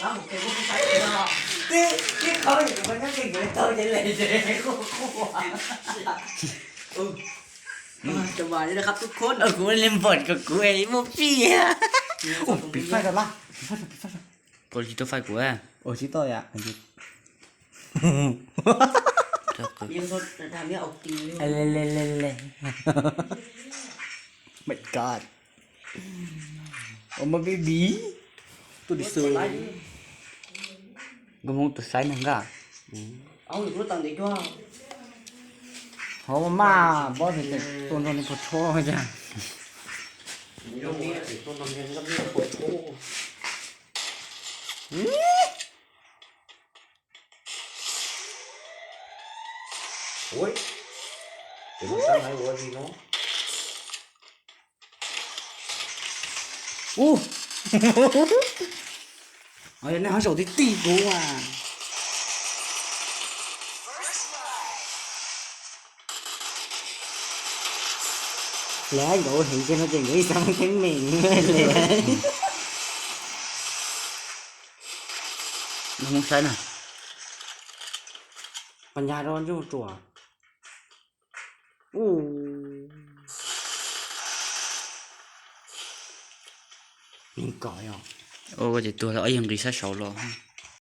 ເອີ ສະບາຍດີນະຄັບທຸກຄົນ. ເອີ ກູບໍ່ຫຼິ້ນບອດກັບກູ ໄອ້ໝູ່ປີ້. ໂອ້ ປິດໄຟກ່ອນລະ ປິດໄຟກ່ອນ ປິດໄຟກ່ອນ. ໂກຊິໂຕໄຟກູແອ ໂອຊິໂຕຍະ My god. Oh my baby. ໂຕດິເຊີ ກະມຸງໂຕໄຊໜຶ່ງກະ ເອົາອີກໂຕຕັງເດກວ່າ ເຮົາມາບໍ່ເຫັນໂຕນີ້ພໍໂທຈະ ໂອ້ຍ ເປັນຈັ່ງໃດວະພີ່ນ້ອງ. ອູ້ ເອົາແນວເຮົາໂຊຕິຕີກູວ່າ ແລ້ວໂຫເຫັນເຈັບມາເຈັບອີກຊ້ຳເຈັບເໝັງເລີຍ. ມັນໃຊ້ນະ ປັນຍາອ່ອນຢູ່ຕົວະ. ໂອ້ ຍິງກ່ອຍອອກ ໂອ້ ກະຈະຕົວລະ ເອີ ຍັງດີຊະເຊົາລໍ.